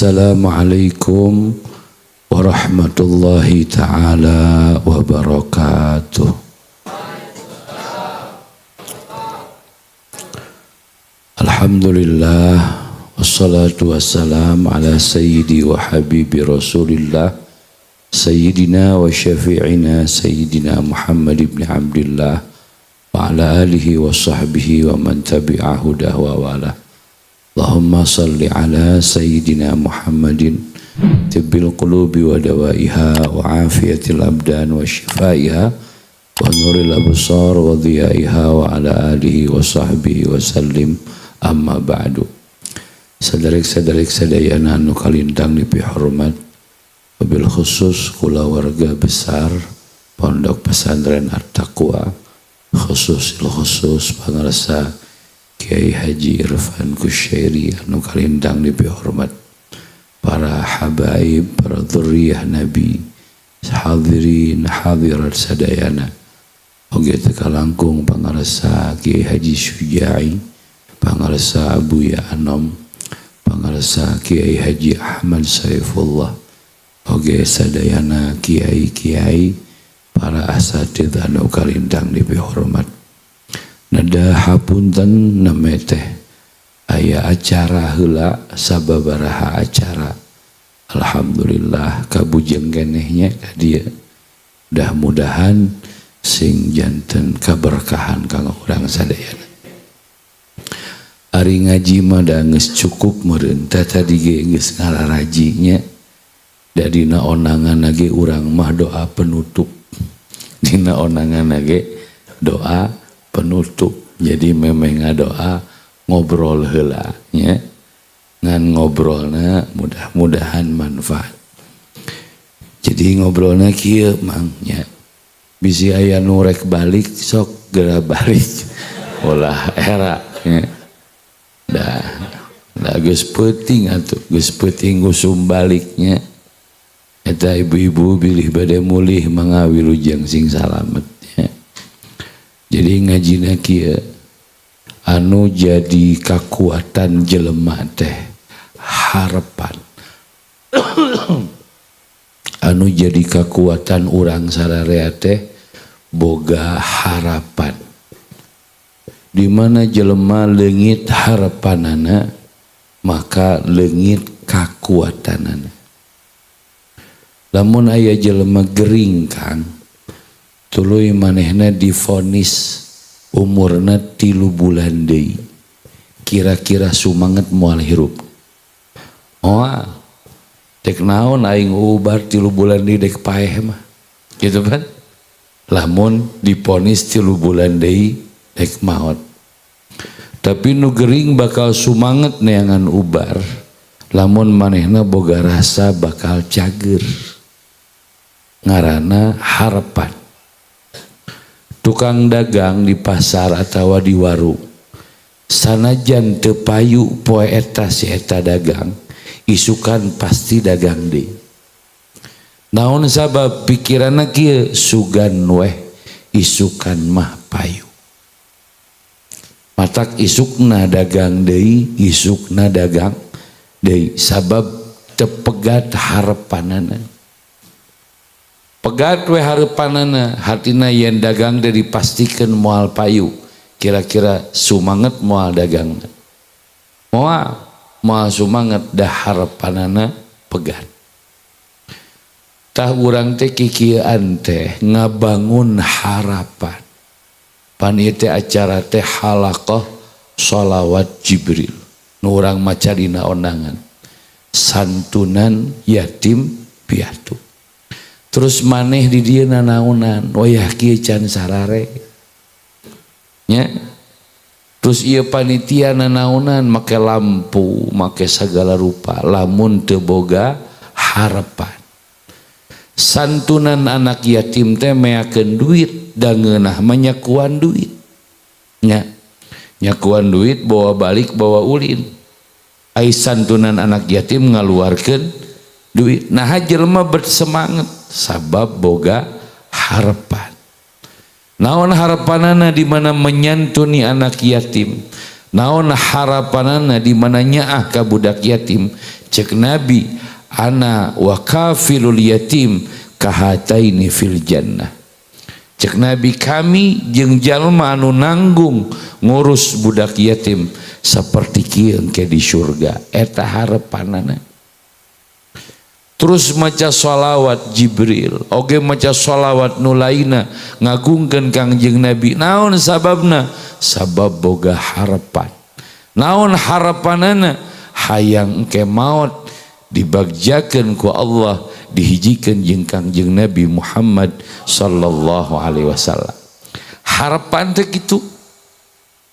Assalamualaikum warahmatullahi taala wabarakatuh. Alhamdulillah wassalatu wassalam ala sayyidi wa habibi rasulillah sayyidina wa syafi'ina sayyidina Muhammad ibn Abdillah wa ala alihi wa sahbihi wa man tabi'a hudahu wa wala. Allahumma salli ala sayyidina Muhammadin tibbil qulubi wa dawaiha wa afiyatil abdan wa shifaiha wa nuril absar wa dhiyaiha wa ala alihi wa sahbihi wa sallim. Amma ba'du. Saderek-saderek sadayana anu kalintang dipihormat, wabil khusus kulawarga besar Pondok Pesantren At-Taqwa, khusus khusus pangarsa Kiai Haji Irfan Kusyairi anu kalintang dipihormat, para habaib, para dzurriyyah Nabi, hadirin hadirat sadayana, oge teu kalangkung pangarsa Kiai Haji Syujai, pangarsa Abuya Anom, pangarsa Kiai Haji Ahmad Saifullah, oge sadayana kiai-kiai, para asatidz anu kalintang dipihormat. Nada hapunten name teh aya acara heula sababaraha acara. Alhamdulillah kabujeng kenehnya ka dieu. Mudah-mudahan sing janten kaberkahan kanggo urang sadayana. Ari ngaji mah da geus cukup meureun tah tadi ge geus ngararaji nya. Da dina onangan ge urang mah doa penutup. Dina onangan ge doa penutup. Jadi memeh ngadoa ngobrol heula nya. Ngan ngobrolna mudah-mudahan manfaat. Jadi ngobrolna kieu mang nya. Bisi aya nu rek balik sok geura balik. Ulah era nya. Dah, dah geus peuting atuh, geus peuting usum baliknya. Eta ibu-ibu bilih bade mulih mangga wilujeng sing salamet nya. Jadi ngajina kieu anu jadi kakuatan jelema teh harapan. Anu jadi kakuatan urang sararea teh boga harapan. Di mana jelema leungit harapanana maka leungit kakuatanana. Lamun aya jelema gering kang tuluy manehna divonis umurna 3 bulan deui, kira-kira sumanget moal hirup. Moal dek naon aing ubar 3 bulan deui dek paeh mah gitu kan. Lamun diponis 3 bulan deui dek maot. Tapi nu gering bakal sumanget neangan ubar lamun manehna boga rasa bakal cager, ngaranna harapan. Tukang dagang di pasar atawa di warung sanajan teu payu poe eta si eta dagang, isukan pasti dagang deui. Naon sabab pikiranna kieu, sugan weh isukan mah payu. Matak isukna dagang deui, isukna dagang deui, sabab teu pegat harapanana. Pegat we harapanana, hatina yen dagang deui dipastikeun moal payu, kira-kira sumanget moal dagang. Moal moal sumanget dah harapanana pegat. Tah urang teh kikieuan teh ngabangun harapan. Pan ieu teh acara teh halaqah sholawat Jibril. Nu urang maca dina ondangan. Santunan yatim piatu. Terus maneh di dieu nanaonan, wayah kieu can sarare. Nya. Terus ieu panitia nanaonan make lampu, make sagala rupa, lamun teu boga harapan. Santunan anak yatim teh meakeun duit, da ngeunah mah nyakuan duit. Nya. Nyakuan duit bawa balik bawa ulin. Ai santunan anak yatim ngaluarkeun duit. Nah jelema bersemangat sabab boga harapan. Naon harapanana di mana menyantuni anak yatim, Naon harapanana di mana nyaah ka budak yatim? Cek Nabi, ana wa kafilul yatim kahataini fil jannah. Cek Nabi, kami jeung jalma anu nanggung ngurus budak yatim seperti kieu engke di surga. Eta harapanana. Terus maca sholawat Jibril oge, maca sholawat nu lainna, ngagungkeun Kangjeng Nabi. Naon sababna? Sabab boga harapan. Naon harapanana? Hayang engke maot dibagjakeun ku Allah, dihijikeun jeung Kangjeng Nabi Muhammad sallallahu alaihi wasallam. Harapan teh kitu,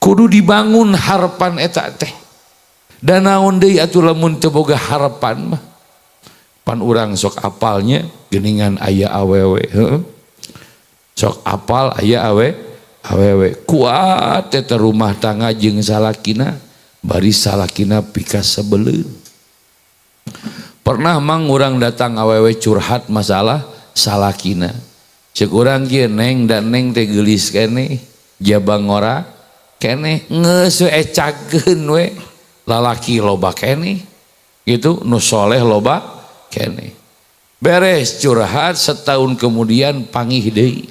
kudu dibangun harapan eta teh. Dan naon deui atuh lamun teu boga harapan mah? Pan urang sok apalnya geningan aya awewe, heuh. Sok apal aya awewe kuat eta rumah tangga jeung salakina, bari salakina pikasebeleun. Pernah, Mang, urang datang awewe curhat masalah salakina. Cek urang kieu, "Neng, dan Neng teh geulis keneh, jabang ngora keneh, geus we ecakeun we, lalaki loba keneh gitu, nu soleh loba keneh." Beres curhat, setahun kemudian pangih deui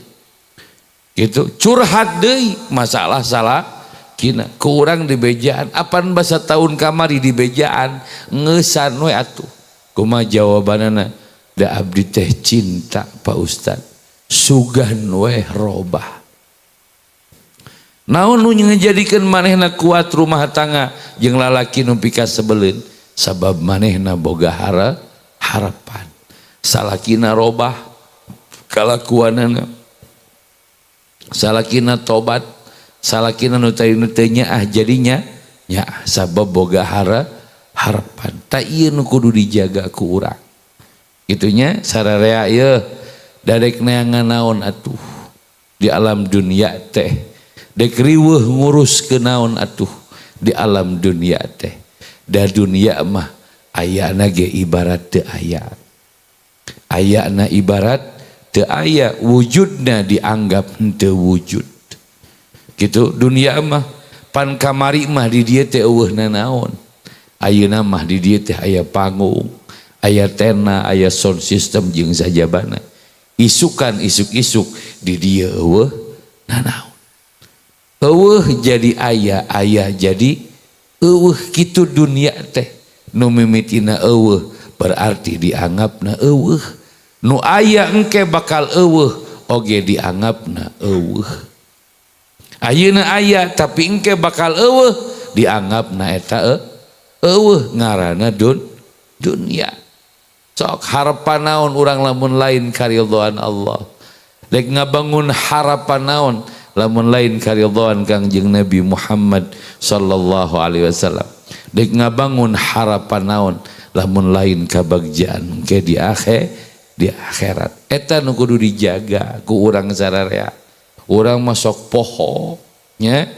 gitu, curhat deui masalah salakina. Ku urang dibejaan, "Apan basa tahun kamari dibejaan, ngeusan we atuh." Kumaha jawabanana? "Da abdi teh cinta, Pak Ustad, sugan we robah." Naon nu ngajadikeun manehna kuat rumah tangga jeung lalaki nu pikasebeleun? Sabab manehna boga harapan salakina robah kalakuanana, salakina tobat, salakina nu tadi nu teu nyaah jadinya nyaah, sabab boga harapan. Tak ieu nu kudu dijaga ku urang gitunya sararea ieu. Darek neangan naon atuh di alam dunia teh? Dek riweuh ngurus ke naon atuh di alam dunia teh? Da dunia mah ayana ge ibarat teu aya, ayana ibarat teu aya, wujudna dianggap henteu wujud gitu dunia mah. Pan kamari mah di dieu teh eueuh nanaon, ayeuna mah di dieu teh aya panggung, aya tenda, aya sound system jeung sajabana. Isukan isuk-isuk di dieu eueuh nanaon, eueuh jadi aya, aya jadi eueuh. Kitu dunia teh. Nu mimitina eueuh berarti dianggapna eueuh, nu aya engke bakal eueuh oge dianggapna eueuh. Ayeuna aya tapi engke bakal eueuh, dianggapna eta eueuh. Ngaranna dunia. Sok harapan naon urang lamun lain karidhoan Allah? Dek ngabangun harapan naon lamun lain karidhoan Kangjeng Nabi Muhammad sallallahu alaihi wasallam? Dek ngabangun harapan naon lamun lain kabagjaan ke di akhirat? Eta nu kudu dijaga ku urang sararea. Urang mah sok poho nya,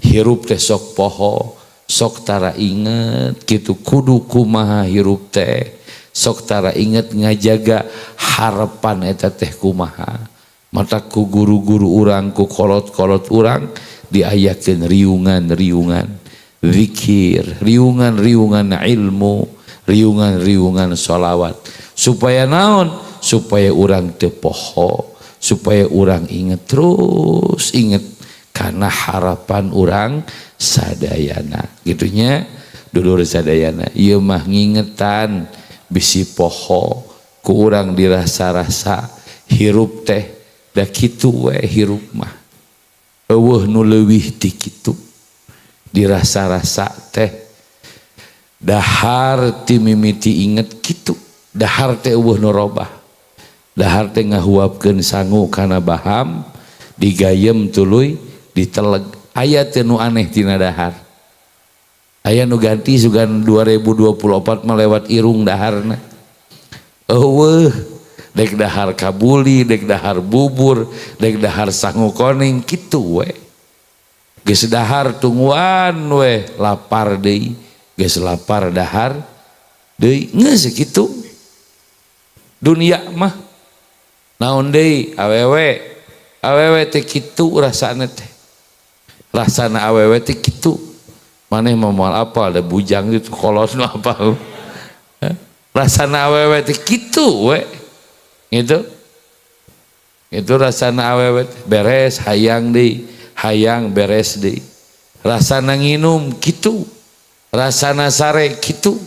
hirup teh sok poho, sok tara inget gitu kudu kumaha hirup teh, sok tara inget ngajaga harapan eta teh kumaha. Mata ku guru-guru urang, ku kolot-kolot urang diayakeun riungan-riungan zikir, riungan-riungan ilmu, riungan-riungan sholawat. Supaya naon? Supaya urang teu poho, supaya urang inget, terus inget karena harapan urang sadayana gitunya. Dulur sadayana, ieu mah ngingetan bisi poho ku urang dirasa-rasa hirup teh. Da kitu we hirup mah, eueuh nu leuwih ti kitu. Dirasa-rasa teh dahar ti mimiti inget kitu, dahar teh eueuh nu robah. Dahar teh ngahuapkeun sangu kana baham, digayem tuluy diteleg. Aya teu nu aneh tina dahar? Aya nu ganti sugan 2024 mah lewat irung daharna? Eueuh. Dek dahar kabuli, dek dahar bubur, dek dahar sangu koning, kitu we. Geus dahar tungguan we, lapar deui. Geus lapar dahar deui. Geus kitu dunia mah. Naon deui? Awewe, awewe teh kitu rasana teh, rasana awewe teh kitu. Maneh mah moal apal da bujang itu, kolot nu apal. Rasana awewe teh kitu we. Gitu. Itu rasana awewe beres hayang deui, hayang beres deui. Rasana nginum kitu. Rasana sare kitu.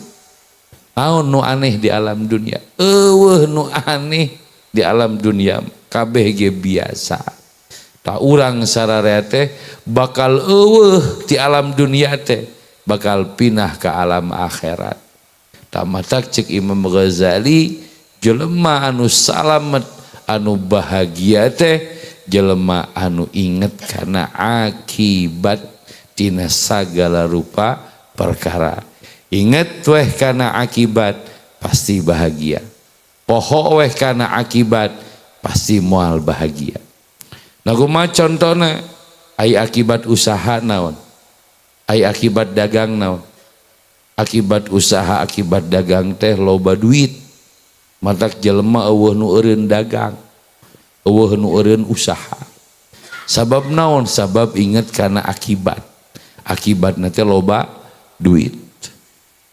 Naon nu aneh di alam dunia? Euweuh nu aneh di alam dunia, kabeh ge biasa. Tah, urang sararea teh bakal euweuh di alam dunia teh, bakal pindah ke alam akhirat. Tah, matak cek Imam Ghazali, jelema anu salamet, anu bahagia teh jelema anu inget karena akibat tina sagala rupa perkara. Inget weh karena akibat, pasti bahagia. Poho weh karena akibat, pasti moal bahagia. Nah, kumaha contohna? Ai akibat usaha naon? Ai akibat dagang naon? Akibat usaha, akibat dagang teh loba duit. Matak jelema euweuh nu eureun dagang, euweuh nu eureun usaha. Sabab naon? Sabab inget karena akibat. Akibatna teh loba duit.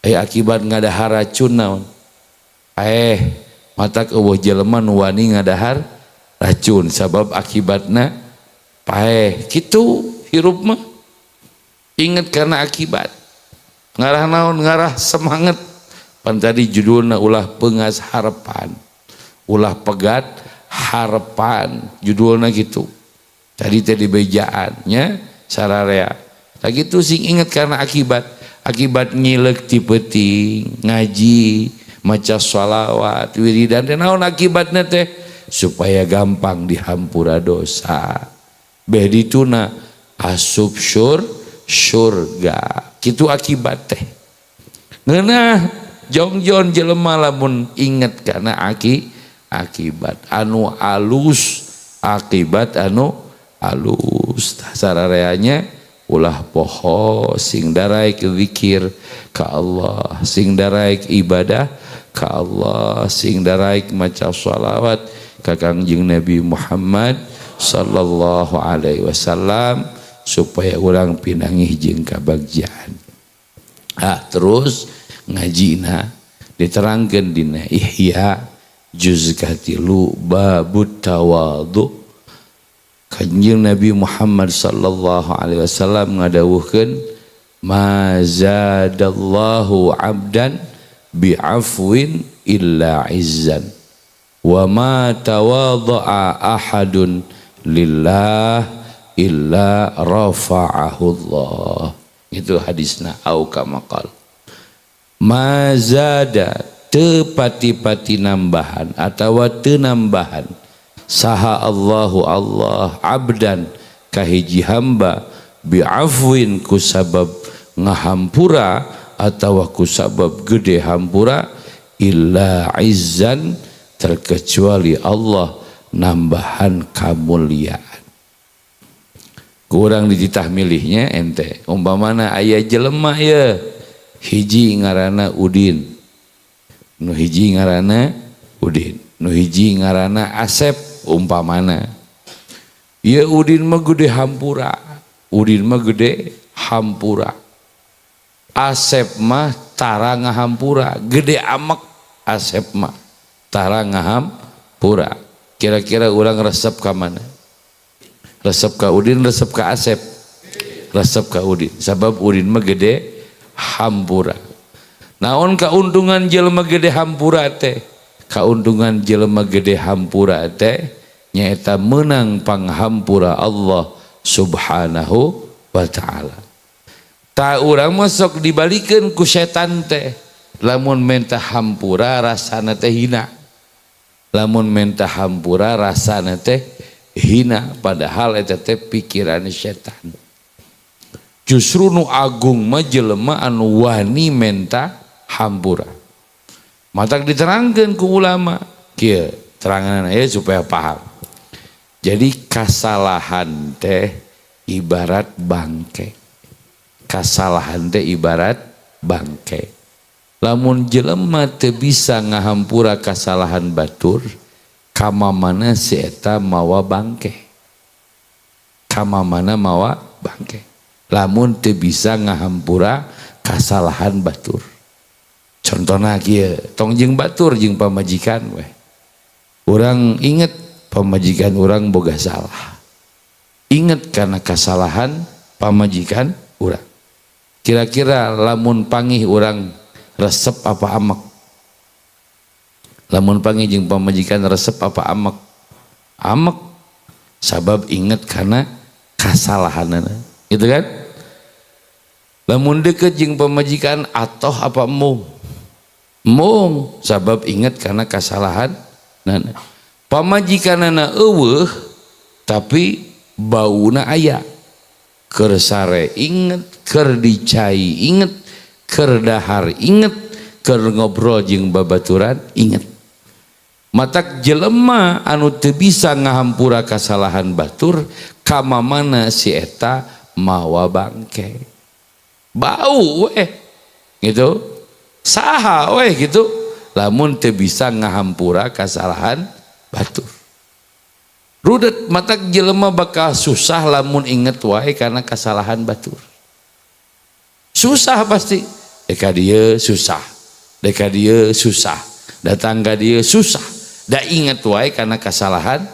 Akibat ngadahar racun naon? Matak euweuh jelema nu wani ngadahar racun, sabab akibatna paeh. Kitu hirup mah, inget karena akibat ngarah naon? Ngarah semangat. Pan tadi judulna ulah peungas harapan, ulah pegat harapan, judulna gitu tadi teh dibejaan nya sararea. Tah gitu, sing inget karena akibat. Akibat ngileuk ti peuting, ngaji, maca sholawat, wiridan teh naon akibatna teh? Supaya gampang dihampura dosa, beh dituna asup surga. Kitu akibat teh. Ngeunah jongjon jelema lamun inget karena akibat anu alus, akibat anu alus. Sarareanya ulah poho, sing daraek zikir ka Allah, sing daraek ibadah ka Allah, sing daraek maca sholawat ka Kangjeng Nabi Muhammad sallallahu alaihi wasallam supaya urang pinanggih jeung kabagjaan. Ah, terus ngajina diterangkeun dina Ihya juz katilu, babut tawadhu. Kanjeng Nabi Muhammad sallallahu alaihi wasallam ngadawuhkeun, ma zadallahu abdan bi'afwin illa izzan wa ma tawadha'a ahadun lillah illa rafa'ahu Allah. Itu hadisna, au kama qala. Ma zada, teu pati-pati nambahan atawa teu nambahan saha Allahu Allah abdan kahiji hamba bi'afwin kusabab ngahampura atawa kusabab gede hampura illa izzan, terkecuali Allah nambahan kamuliaan. Kurang dititah milihnya ente. Umpamana aya jelema ya, hiji ngaranna Udin, nu hiji ngaranna Udin, nu hiji ngaranna Asep umpamana. Ya, Udin mah gede hampura, Udin mah gede hampura, Asep mah tara ngahampura, gede amek. Asep mah tara ngahampura. Kira-kira urang resep ka mana? Resep ka Udin, resep ka Asep? Resep ka Udin, sabab Udin mah gede hampura. Naon kauntungan jelema gede hampura teh? Kauntungan jelema gede hampura teh nyaeta menang panghampura Allah Subhanahu wa Ta'ala. Tah, urang mah sok dibalikeun ku setan teh, lamun menta hampura rasana teh hina, lamun menta hampura rasana teh hina, padahal eta teh pikiran setan. Justru nu agung mah jelema anu wani menta hampura. Matak diterangkeun ku ulama kieu terangan ya, supaya paham. Jadi kasalahan teh ibarat bangke, kasalahan teh ibarat bangke. Lamun jelema teu bisa ngahampura kasalahan batur, kamamana si eta mawa bangke, kamamana mawa bangke. Lamun teu bisa ngahampura kasalahan batur. Contohna kieu, tong jeung batur, jeung pamajikan weh. Urang inget pamajikan urang boga salah. Inget karena kesalahan pamajikan urang. Kira-kira lamun pangih urang resep apa amek? Lamun pangih jeung pamajikan resep apa amek? Amek. Sabab inget karena kesalahanana. Gitu kan? Lamun deket jeung pamajikan atoh apa embung? Embung, sabab inget karena kesalahan nana. Pamajikanana euweuh tapi bauna aya. Keur sare inget, keur dicai inget, keur dahar inget, keur ngobrol jeung babaturan inget. Matak jelema anu teu bisa ngahampura kasalahan batur, kamamana si eta mawa bangke. Bau weh gitu. Saha weh gitu lamun teu bisa ngahampura kasalahan batur. Rudet. Matak jelema bakal susah lamun inget wae karena kesalahan batur. Susah pasti. Deka dia susah, deka dia susah, datang ka dia susah, da inget wae karena kesalahan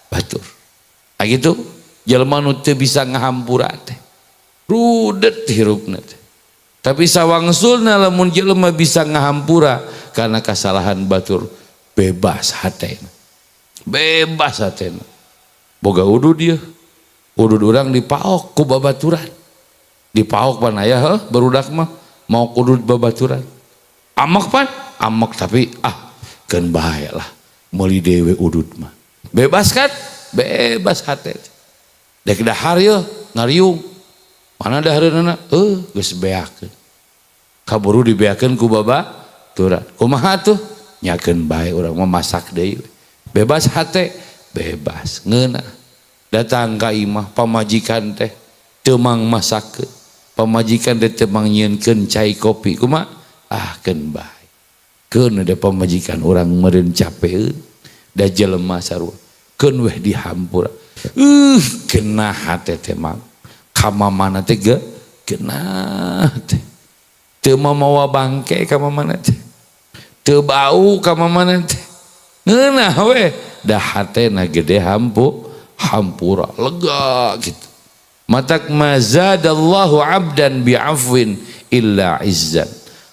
batur. Ah gitu jelema nu teu bisa ngahampura teh rudet hirupna teh. Tapi sawangsulna lamun jelema bisa ngahampura karena kesalahan batur, bebas hatena, bebas hatena. Boga udud dia, udud urang dipaok ku babaturan, dipaok pan aya heuh barudak mah mau udud babaturan. Amek pan, amek, tapi ah keun bae lah, meuli dewe udud mah. Bebas kan? Bebas hate. Dek dahar ye ngariung, mana dahareunana? Geus beakeun, kaburu dibeakeun ku babaturan. Kumaha tuh? Nyakeun bae, urang mah masak deui. Bebas hate, bebas ngeunah. Datang ka imah, pamajikan teh teu mang masakeun, pamajikan teh teu mang nyieunkeun cai kopi. Kumaha? Ah, keun bae, keun da pamajikan urang meureun capeun, da jelema sarua, keun weh dihampura. Kena hate teh mang kamamana teh ge kena teh, teu mawa bangke kamamana teh, teu bau kamamana teh, ngeunah weh, da hatena gede hampura, lega gitu. Matak mazadallahu abdan bi'afwin illa izzan.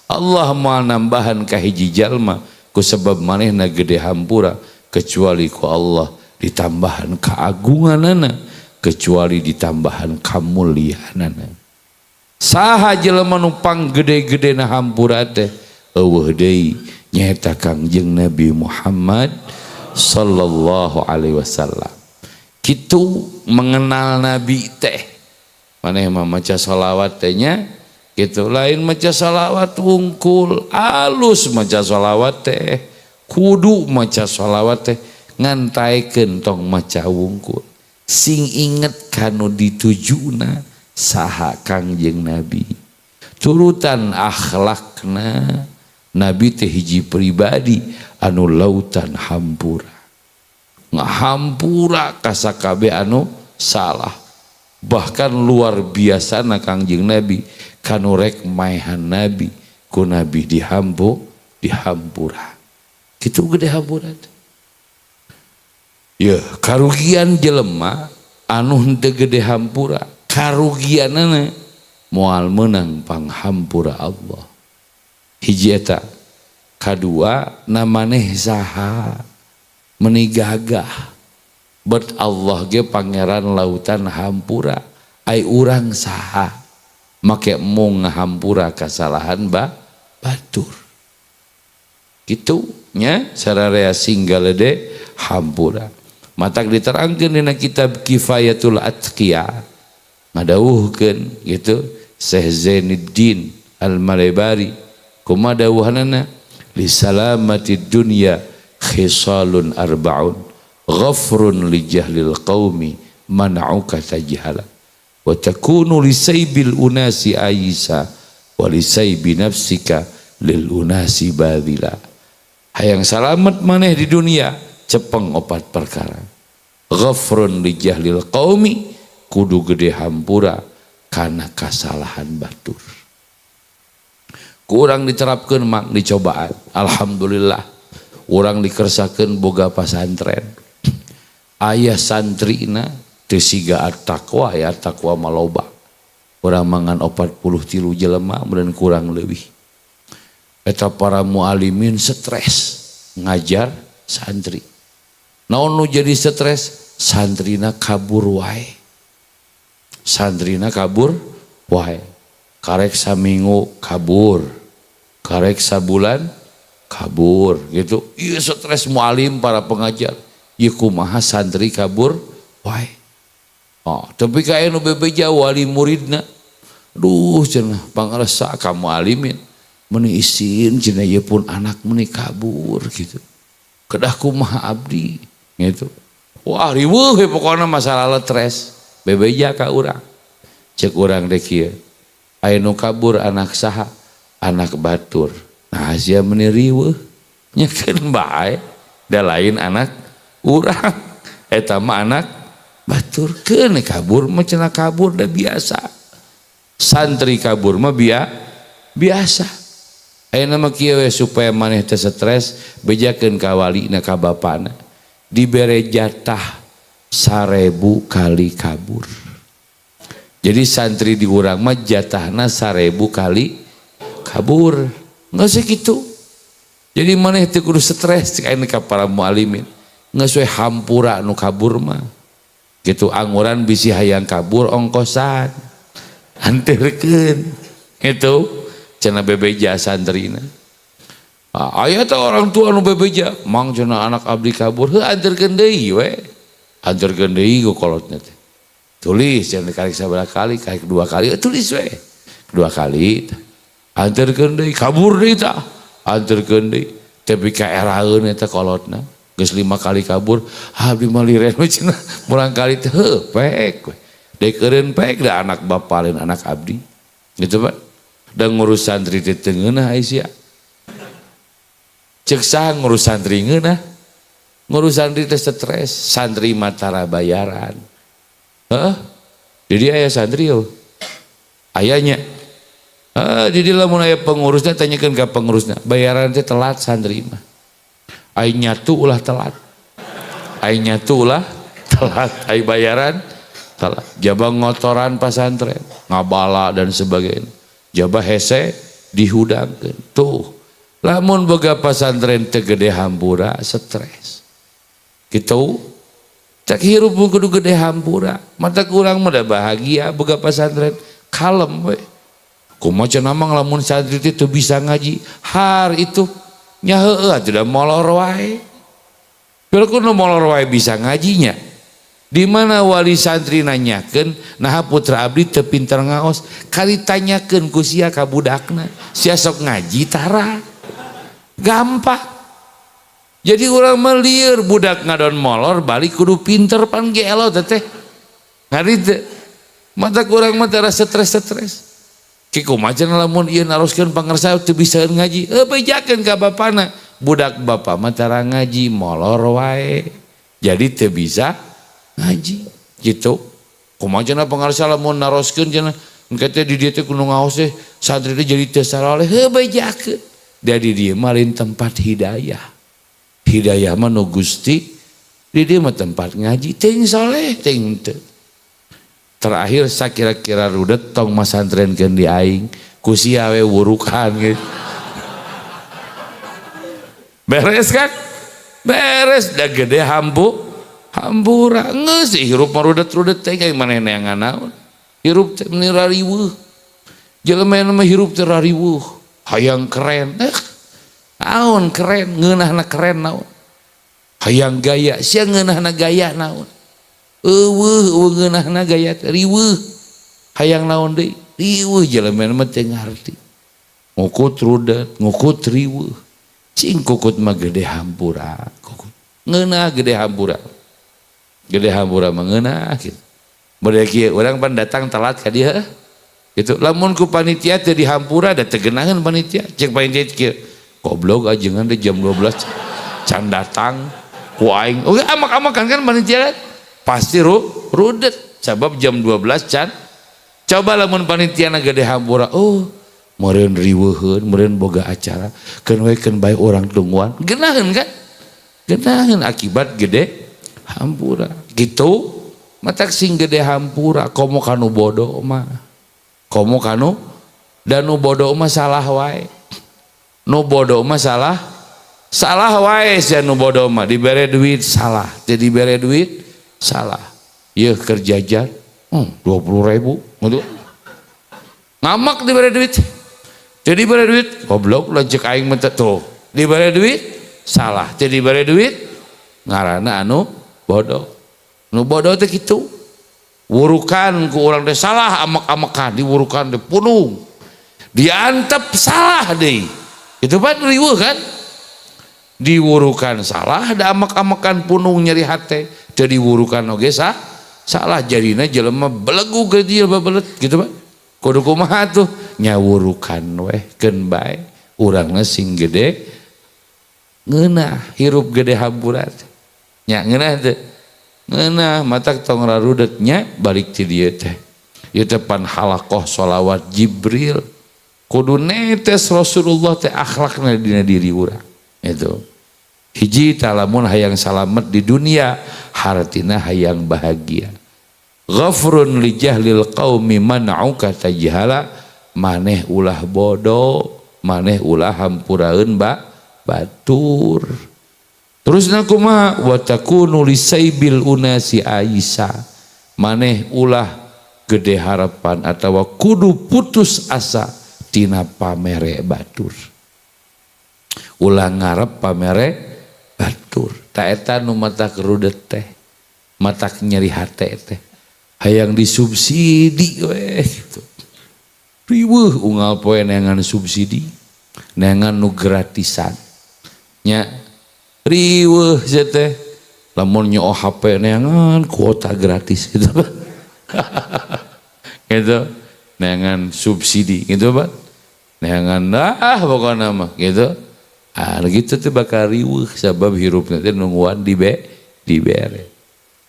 Allah moal nambahan ka hiji jalma ku sebab manehna gede hampura kecuali ku Allah ditambahan keagunganana, kecuali ditambahan kamuliaanana. Saha jelema nu panggede-gedena hampura teh? Euweuh deui, nyaeta Kangjeng Nabi Muhammad sallallahu alaihi wasallam. Kitu mengenal nabi teh. Maneh mah maca sholawat teh nya gitu, lain maca sholawat wungkul. Alus maca sholawat teh, kudu maca sholawat teh, ngan taekeun tong maca wungkul. Sing inget kanu ditujuna saha? Kangjeng Nabi. Turutan akhlakna. Nabi teh hiji pribadi anu lautan hampura, ngahampura kasakabe anu salah. Bahkan luar biasa na Kangjeng Nabi, kanu rek maehan Nabi ku Nabi dihampura. Kitu gede hampura. Ya, karugian jelema anu henteu gede hampura, karugianana moal meunang panghampura Allah. Hiji eta. Kadua, na maneh saha meni gagah? Bet Allah ge pangeran lautan hampura, ai urang saha make mung ngahampura kasalahan ba batur kitu nya? Sararea sing galede hampura. Matak diterangkeun dina kitab Kifayatul Atqiya, ngadawuhkeun gitu Syekh Zainuddin Al-Malebari. Kumaha dawuhanana? Li salamati dunya khisalun arba'un, ghafrun li jahlil qaumi man'uka tajhala, wa takunu li saybil unasi ayisa, wa li saybi nafsika lil unasi badila. Hayang salamet maneh di dunia, cepeng opat perkara. Ghafrun li jahlil qaumi, kudu gede hampura. Karena kasalahan batur. Kurang diterapkan mak dicobaan. Alhamdulillah urang dikersakeun boga pasantren. Ayah santrina teu siga at-taqwa ya, taqwa maloba. Urang mangan 43 jelema meureun kurang leuwih. Eta para mualimin stres ngajar santri. Naon nu jadi stres? Santrina kabur wae. Santrina kabur wae. Karek saminggu kabur. Karek sabulan kabur gitu. Ieu stres mualim para pengajar. Ieu kumaha santri kabur wae. Oh, tapi ka nu bebeja wali muridna. Duh cenah pangarsa ka mualimin. Meuni isin cenah ieu pun anak meuni kabur gitu. Kedah kumaha abdi gitu. Wah riweuh we pokona masalah stres. Bebeja ka urang. Cek urang deh kieu. Aya nu kabur anak saha? Anak batur. Nah sia meuni riweuh. Nyekeun bae da lain anak urang. Eta mah anak batur. Keun kabur mah cenah kabur da biasa. Santri kabur mah biasa. Ayeuna mah kieu we supaya maneh teu stres, bejakeun ka walina ka bapana. Dibere jatah 1000 kali kabur. Jadi santri di urang mah jatahna 1000 kali kabur. Nggak segitu. Jadi maneh teu kudu stres cek ayeuna ka para mualimin. Geus we hampura nu kabur mah. Gitu anguran bisi hayang kabur ongkosan. Anterkeun. Gitu cenah bebeja santrina. Ah, aya teh orang tua nu bebeja, mang cenah anak abdi kabur, heuh anterkeun deui we. Anterkeun deui ku kolotna teh. Tulis cenah karek sabaraha kali, karek 2 kali, tulis we. 2 kali. Anterkeun deui, kabur deui tah. Anterkeun deui, tapi ka eraeun eta kolotna. Geus 5 kali kabur, abdi mah liren we cenah. Murang kali teh heuh pek we. Deuk eureun pek da anak bapa lain anak abdi. Gitu Pak. Da ngurus santri teh teu ngeunah ai sia. Cek saha ngurus santri ngeunah? Ngurus santri teh stres, santri mah tara bayaran. Heeh. Jadi aya santri yo. Ayanya. Heeh, jadi lamun aya pengurusnya tanyakeun ka pengurusnya, bayaran teh telat santri mah. Ai nyatu ulah telat. Ai nyatu ulah telat, ai bayaran telat. Jaba ngotoran pasantren, ngabala dan sebagainya. Jaba hese dihudangkeun. Tuh, lamun boga pasantren teu gede hampura stres. Gitu. Cek hirup kudu gede hampura. Mata kurang mah da bahagia boga pasantren kalem we. Kumaha cenah mah lamun santri teh teu bisa ngaji. Har itu nya heueuh atuh da molor wae. Pero kudu molor wae bisa ngajinya. Di mana wali santri nanyakeun naha putra abdi teu pinter ngaos, kali tanyakeun ku sia ka budakna, sia sok ngaji tara. Gampang. Jadi urang mah lieur budak ngadon molor balik kudu pinter pan gelo teh. Ngari teh. Mata kurang mah tara stres-stres. Ki kumaha cenah lamun ieu naroskeun pangersa teu bisa ngaji, heuh bejakeun ka bapana. Budak bapa mah tara ngaji molor wae. Jadi teu bisa ngaji gitu. Kumaha cenah pangersa lamun naroskeun cenah engke teh di dieu teh kudu ngaos teh santri teh jadi teu saroleh, heuh bejakeun. Jadi dieu mah lain tempat hidayah. Hidayah mah nu Gusti, di dieu mah tempat ngaji teuing soleh teuing teu. Terakhir sakira-kira rudet tong masantrenkeun di aing, ku sia we wurukan gitu. Beres kan? Beres da gede hampura geus hirup mah rudet-rudet teh kayak maneh neangan naon. Hirup teh meuni rariweuh. Jelema mah hirup teh rariweuh, hayang keren. Naon keren, ngeunahna keren naon. Hayang gaya, sia ngeunahna gaya naon. Eueuh, eueuh ngeunahna gaya teh riweuh. Hayang naon deui? Riweuh jelema mah teu ngarti. Ngukut rudet, ngukut riweuh. Cing kukut mah gede hampura, kukut. Ngeunah gede hampura. Gede hampura mah ngeunah gitu. Model kieu urang pan datang telat ka dieu. Gitu. Lamun ku panitia teu dihampura da teu geunaheun panitia. Cek panitia kieu. Goblok ajengan teh jam 12 can datang ku aing. Oke amak-amakan kan panitia kan? Pasti rudet sabab jam 12 can Coba lamun panitia gede hampura, oh meureun riweuheun, meureun boga acara, keun we keun bae urang tungguan. Geunaheun kan? Geunaheun akibat gede hampura. Gitu matak sing gede hampura komo kanu bodoh mah. Komo kanu dan nu bodoh mah salah wae. Nu bodoh mah salah salah wae sia nu bodoh mah, dibere duit salah, teu dibere duit salah. Yeuh keur jajan 20.000 gitu. Ngamak dibere duit. Teu dibere duit goblok lanceuk aing mah tuh. Dibere duit salah, teu dibere duit ngaranna anu bodoh. Nu bodoh teh kitu. Wurukan ku urang teh salah, amek-amekan diwurukan teh punung. Diantep salah deui. Itu pan riweuh kan? Diwurukan salah, da amek-amekan punung nyeri hate. Teu diwurukan oge salah, jadina jelema belegu ge dieu babelet gitu Pak. Kudu kumaha tuh? Nyawurukan weh keun bae urangna sing gede ngeunah hirup gede hampura teh. Nya ngeunah teh. Ngeunah matak tong rarudet nya balik ti dieu teh. Ieu teh pan halaqah sholawat Jibril. Kudu netes Rasulullah teh akhlakna dina diri urang. Itu. Hiji talamun hayang salamet di dunia, hartina hayang bahagia. Ghafrun li jahlil qaumi man'uka tajhala, maneh ulah bodoh, maneh ulah hampuraeun batur. Terus kumaha wa takunu lisaibil unasi aisa, maneh ulah gede harapan atawa kudu putus asa tina pamere batur. Ulah ngarep pamere batur. Ta eta nu matak rudet teh, matak nyeri hate teh. Hayang disubsidi weh gitu. Riweuh unggal poe neangan subsidi, neangan nu gratisan. Nya riweuh sia teh. Lamun nyoo HP neangan kuota gratis gitu Pak. Gitu. Neangan subsidi gitu Pak. Neangan ah pokokna mah gitu. Ah gitu tuh bakal riweuh sabab hirupna teh nungguan dibere.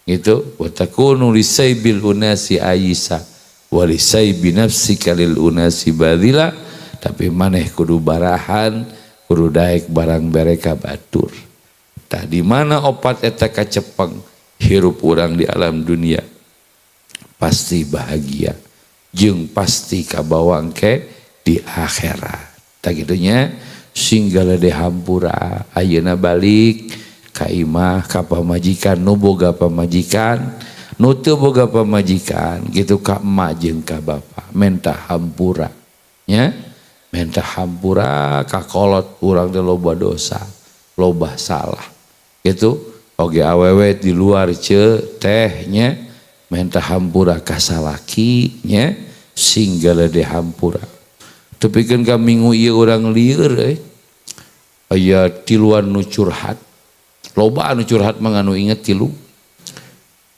Gitu wa takunu lisaibil unasi aisa wa lisaibi nafsika lil unasi badila, tapi maneh kudu barahan, kudu daek barang bere ka batur. Tah di mana opat eta kacepeng hirup urang di alam dunia pasti bahagia jeung pasti kabawa engke di akhirat. Tah kitunya sing galede hampura ayeuna balik ka imah ka pamajikan nu boga pamajikan nu teu boga pamajikan gitu ka emak jeung ka bapa menta hampura nya, menta hampura ka kolot urang teh loba dosa loba salah gitu. Oge awewe di luar ce teh nya menta hampura ka salaki nya sing galede hampura. Tepikeun ka minggu ieu urang lieur euy aya tiluan nu curhat. Loba anu curhat mah anu inget tilu.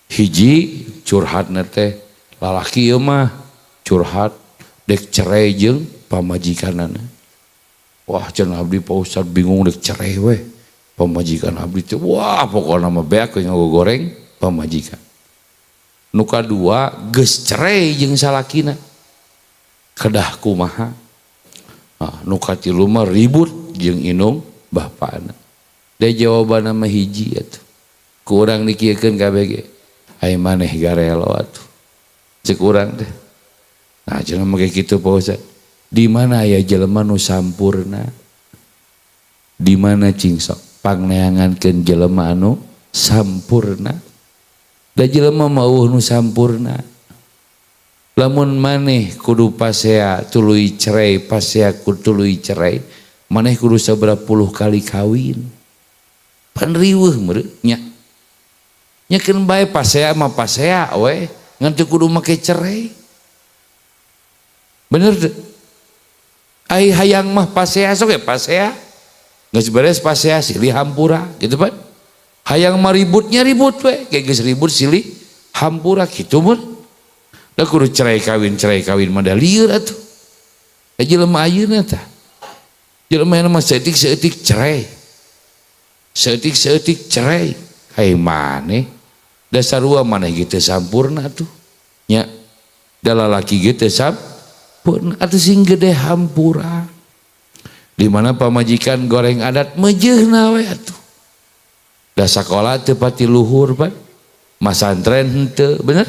Hiji curhatna teh lalaki ieu mah curhat dek cerai jeung pamajikanana. Wah cenah abdi Pak Ustad bingung dek cerai weh. Pamajikan abdi teh wah pokona mah beak we ngagogoreng pamajikan. Nu kadua geus cerai jeung salakina. Kedah kumaha? Nah, nu katilu mah ribut jeung indung bapana. Da jawabanna mah hiji atuh. Ku urang dikieukeun kabeh ge. Ai maneh garelo atuh. Ceuk urang teh. Nah cenah mah kitu Pak Ustad. Di mana aya jelema nu sampurna? Di mana cing sok pangneangankeun jelema anu sampurna? Da jelema mah eueuh nu sampurna. Lamun maneh kudu pasea tuluy cerai, pasea kudu tuluy cerai, maneh kudu sabaraha puluh kali kawin. Pan riweuh meureun nya. Nya keun bae pasea mah pasea we, ngan teu kudu make cerai. Bener teu? Ai hayang mah pasea sok ya pasea. Geus beres pasea silih hampura gitu pan. Hayang mah ributnya ribut we, kayak geus ribut silih hampura kitu mun. Da kudu cerai kawin mah da lieur atuh. Da jelema ayeuna tah. Jelema mah saeutik-saeutik cerai. Saeutik-saeutik cerai. Hai maneh dasar sarua maneh gitu sampurna tuh. Nya Da lalaki ge teu sampurna atuh sing gede hampura. Di mana pamajikan goreng adat meujeuhna we atuh. Da sakola teu pati luhur pan. Masantren henteu, bener?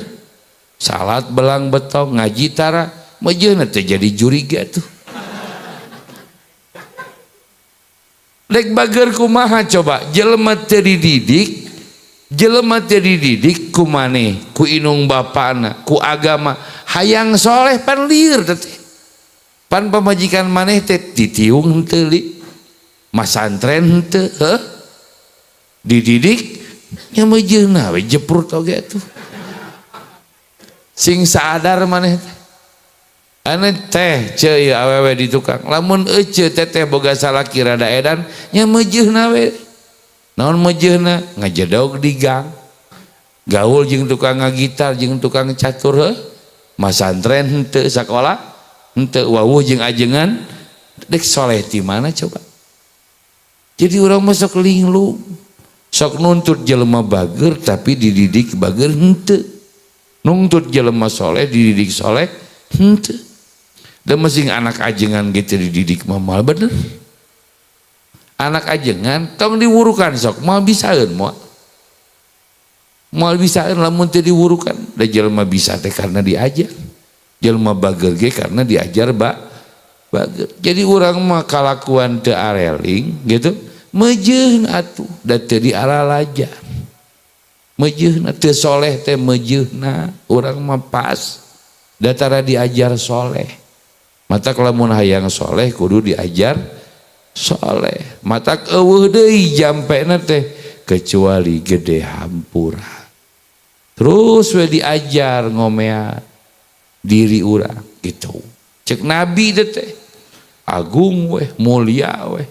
Salat belang betong, ngaji tara, meujeuhna teh jadi juriga tuh. Rek bager kumaha coba, jelema teu dididik, jelema teu dididik ku maneh, ku inung bapana, ku agama, hayang soleh pan lieur teh. Pan pamajikan maneh teh ditiung henteu li, masantren henteu, heuh? Dididik nya meujeuhna we jeprut oge atuh. Sing sadar maneh teh. Ane teh ceu ieu awewe di tukang. Lamun eceu teteh boga salaki rada edan nya meujeuhna we. Naon meujeuhna? Ngajedog di gang. Gaul jeung tukang ngagitar jeung tukang catur heuh. Masantren henteu sakola henteu wawuh jeung ajengan dek soleh ti mana coba. Jadi urang mah sok linglung. Sok nuntut jelema bager tapi dididik bager henteu. Nuntut jelema soleh dididik soleh henteu. Da masing anak ajengan gitu dididik mah moal bener. Anak ajengan tong diwurukan sok moal bisaeun moal. Moal bisaeun lamun teu diwurukan. Da jelema bisa teh karena diajar. Jelema bager ge karena diajar bager. Jadi urang mah kalakuan teu areling gitu. Meujeuhna atuh da teu diaralajar. Meujeuhna teu soleh teh meujeuhna urang mah pas da tara diajar soleh. Mata lamun hayang soleh kudu diajar soleh. Mata eueuh deui jampena teh kecuali gede hampura. Terus we diajar ngomea diri urang gitu. Cek Nabi teh agung weh mulia weh.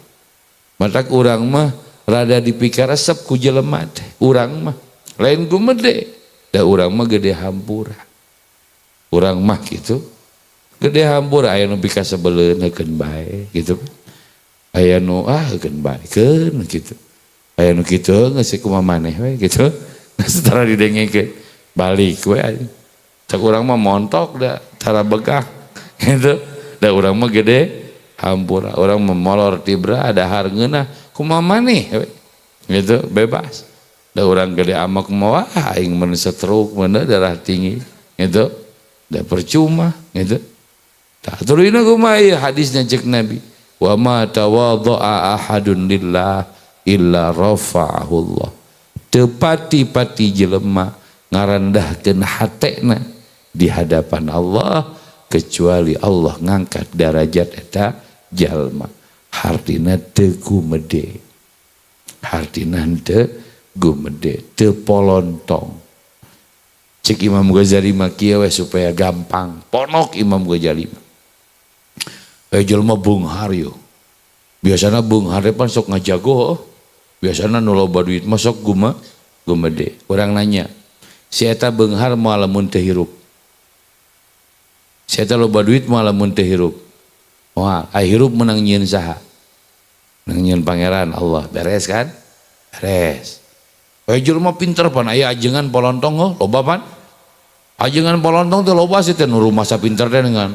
Mata urang mah rada dipikaresep ku jelema teh urang mah lain gumede da urang mah gede hampura. Urang mah gitu gede hampura aya nu pikasebeleun heukeun bae gitu. Aya nu ah heukeun bae keun gitu. Aya nu kitu geus kumaha maneh we gitu. Setelah didengekeun balik we. Cak urang mah montok da tara begah gitu. Da urang mah gede hampura, urang mah molor tibra dahar ngeunah kumaha maneh we gitu bebas. Da urang gede amak mah wah aing mun stroke mun darah tinggi gitu. Da percuma gitu. Tah turina kumaha ieu hadisnya cek Nabi, wa ma tawadha'a ahadun lillah illa rafa'ahu Allah. Teu pati-pati jelema ngarandahkeun hatena di hadapan Allah kecuali Allah ngangkat derajat eta jalma. Hartina teu gumede. Hartina teu gumede, teu polontong. Cek Imam Ghazali mah kieu we supaya gampang. Ponok Imam Ghazali mah. Jelema beunghar yo. Biasana beunghar pan sok ngajago. Biasana nu loba duit mah sok gumede. Urang nanya, si eta beunghar moal lamun teu hirup. Si eta loba duit moal lamun teu hirup. Moal, ai hirup meunang nyieun saha? Meunang nyieun pangeran Allah. Beres kan? Beres. Jelema pinter pan aya ajengan polontong oh, loba pan. Ajengan polontong teh loba sih teh nu rumasa pinter teh dengan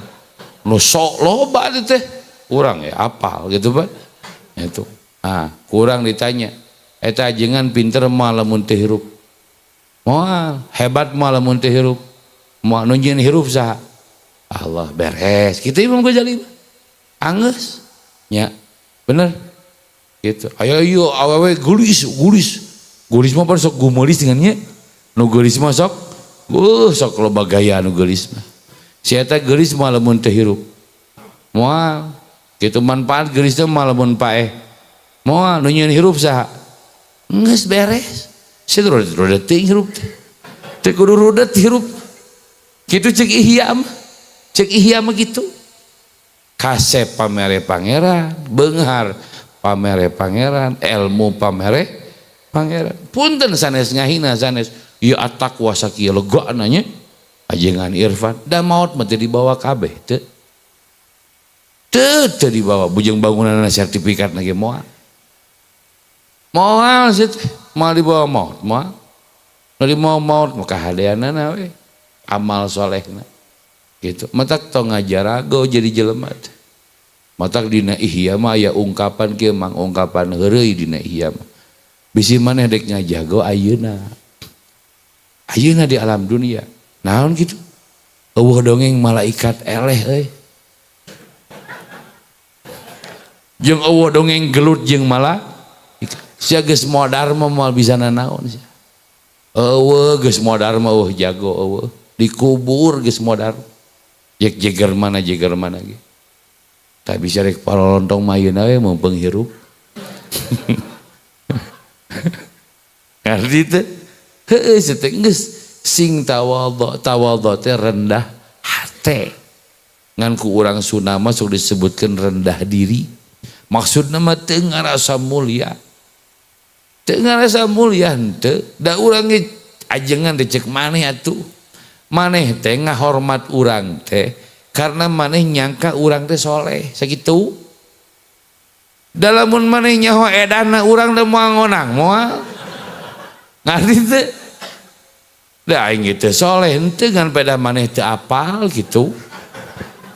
nu sok loba teh. Urang ya apal gitu pan. Itu. Ah, kurang ditanya. Eta ajengan pinter moal lamun teu hirup. Moal, hebat moal lamun teu hirup. Moal nu nyieun hirup saha? Allah beres. Kitu Imam Ghazali. Anggeus. Nya. Bener. Gitu. Ayo ieu awewe geulis, geulis. Geulis mah pan sok gumeulis dengan nya. Nu geulis mah sok sok loba gaya nu geulis mah. Si eta geulis moal lamun teu hirup. Moal. Kitu manfaat geulis teh moal lamun paeh. Moal nu nyieun hirup saha? Geus beres. Si rudet teuing hirup teh. Teu kudu rudet hirup. Kitu cek Ihya mah. Cek Ihya mah gitu. Kasep pamere pangeran, beunghar pamere pangeran, ilmu pamere pangeran. Punten sanes ngahina sanes. Ieu atakwa sakieu legana nya. Ajengan Irfan da maot mah teu dibawa kabeh teu. Teu dibawa bujeng bangunanna sertifikat ge moal. Moal sih teh, moal dibawa maot, moal. Nu dibawa maot mah kahadeanana we. Amal solehna. Gitu. Matak tong ngajarago jadi jelema teh. Matak dina Ihya mah aya ungkapan kieu mang ungkapan heureuy dina Ihya mah. Bisi maneh dek ngajago ayeuna. Ayeuna di alam dunia. Naon kitu? Eueuh dongeng malaikat eleh euy. Jeung eueuh dongeng gelut jeung malaikat. Sia geus modar mah moal bisa nanaon sia. Eueuh geus modar mah eueuh jago eueuh. Dikubur geus modar. Jek jeger mana ge. Tak bisa rek parolontong mah ayeuna we mumpung hirup. Ngarti teh? Heueuh teh geus sing tawadhu, tawadhu teh rendah hate. Ngan ku urang Sunda mah sok disebutkeun rendah diri. Maksudna mah teu ngarasa mulia. Teu ngarasa mulia henteu, da urang ge ajengan teh ceuk maneh atuh. Maneh teh ngahormat urang teh karena maneh nyangka urang teh soleh sakitu. Da lamun maneh nyaho edana urang teh moal ngonang moal. Ngarti teu? Da aing ge teu soleh henteu ngan pedah maneh teu apal kitu.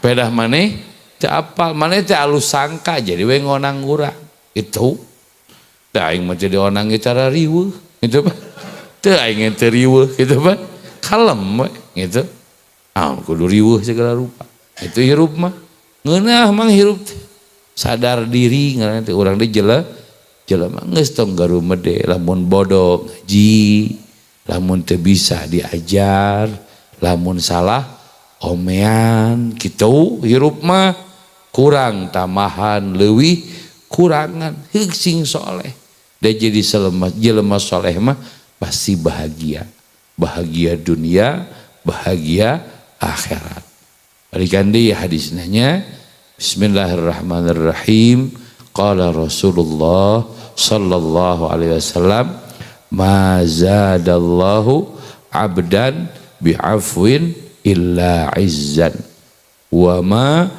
Pedah maneh teu apal, maneh teh alus sangka jadi we ngonang urang gitu. Da aing mah teu dionang ge cara riweuh gitu Pak. Teu aing teu riweuh gitu Pak. Kalem we gitu. Ah kudu riweuh segala rupa. Itu hirup mah. Ngeunah mang hirup teh. Sadar diri ngaranna teh urang teh jelema geus tong garumede lamun bodoh ngaji, lamun teu bisa diajar, lamun salah omean kitu hirup mah kurang tambahan leuwih kurangan heug sing soleh. Da jadi jelema soleh mah pasti bahagia. Bahagia dunia, bahagia akhirat. Balikan deui hadisna nya. Bismillahirrahmanirrahim. Qala Rasulullah sallallahu alaihi wasallam ma zadallahu abdan bi'afwin illa izzan wa ma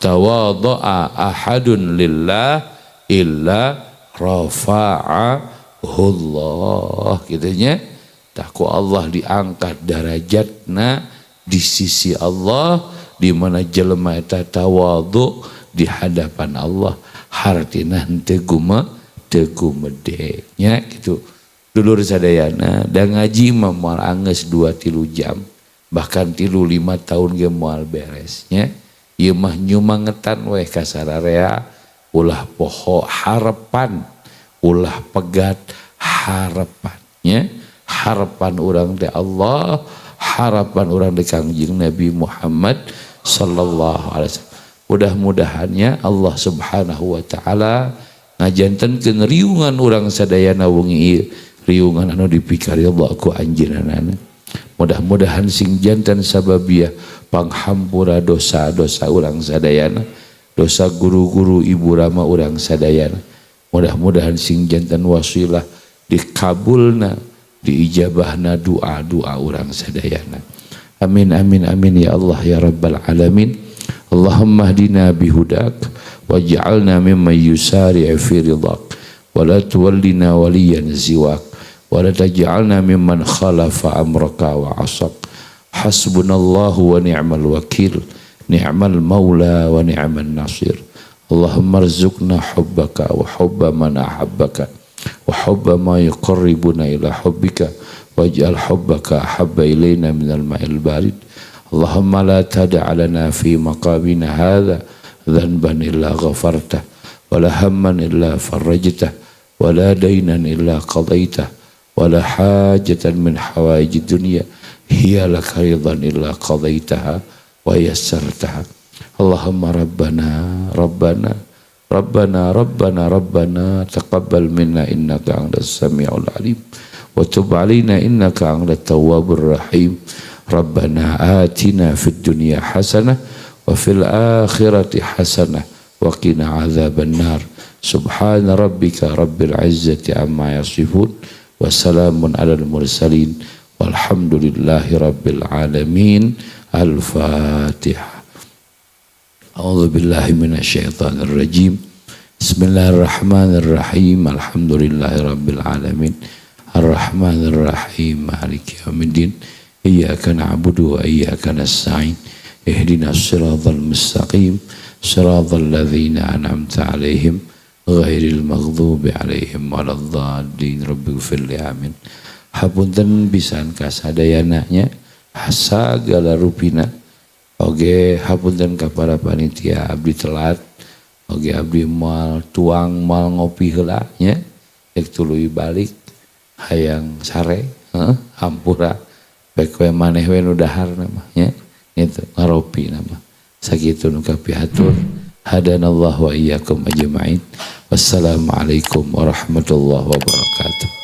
tawadha'a ahadun lillah illa rafa'ahu Allah. Gitunya takwa Allah diangkat darajatna di sisi Allah di mana jelema eta tawadhu di hadapan Allah hartina henteu gumede nya gitu. Dulur sadayana da ngaji mah moal anggeus 2-3 jam bahkan 3-5 tahun ge moal beres nya. Ieu mah nyumangetan weh ka sararea ulah poho harapan, ulah pegat harapan nya. Harapan urang teh Allah, harapan urang teh Kangjeng Nabi Muhammad sallallahu alaihi wasallam. Mudah-mudahannya Allah Subhanahu wa taala ngajantenkeun riungan urang sadayana wengi ieu, riungan anu dipikaridha ku anjeunna. Mudah-mudahan sing janten sababiah panghampura dosa-dosa urang sadayana, dosa guru-guru ibu rama urang sadayana. Mudah-mudahan sing janten wasilah dikabulna, diijabahna doa-doa urang sadayana. Amin amin amin ya Allah ya rabbal alamin. Allahumma hdina bihudak waj'alna mimman yusari'u fi ridak wa la tuwallina waliyan siwak wa la taj'alna mimman khalafa amraka wa asak. Hasbunallahu wa ni'mal wakil, ni'mal maula wa ni'man nasir. Allahumma rzuqna hubbaka wa hubba man ahabbaka wa hubba ma yuqarribuna ila hubbika waj'al hubbaka ahabba ilayna minal ma'il barid. Allahumma la tada' lana fi maqamina hadha dhanban illa ghafartah wa la hamman illa farajtah wa la daynan illa qadaytah wa la hajatan min hawaijid dunya hiya laka ridhan illa qadaytaha wa yassartaha. Allahumma rabbana rabbana rabbana rabbana rabbana taqabbal minna innaka antas samiul alim wa tub alaina innaka antat tawwabur rahim. Rabbana atina fid dunya hasanah wa fil akhirati hasanah wa qina adzaban nar. Subhana rabbika rabbil izzati amma yasifun wa salamun alal mursalin walhamdulillahi rabbil alamin. Al-Fatihah. A'udzu billahi minasyaitonir rajim. Bismillahirrahmanirrahim. Alhamdulillahi rabbil alamin. Arrahmanirrahim. Maliki yaumiddin. Iyyaka na'budu wa iyyaka nasta'in. Ihdinas siratal mustaqim, siratal ladzina an'amta 'alaihim ghairil maghdubi 'alaihim waladdallin. Rabbighfirli, amin. Hapunten pisan ka sadayana nya, sagala rupina. Oge hapunten ka para panitia, abdi telat. Oge abdi moal tuang, moal ngopi heula nya, rek tuluy balik hayang sare, heuh, hampura. Baik we maneh we nu dahar mah nya, itu ngaropi nama. Sakitu nu kapihatur. Hadanallah wa iyyakum ajmain. Wassalamualaikum warahmatullahi wabarakatuh.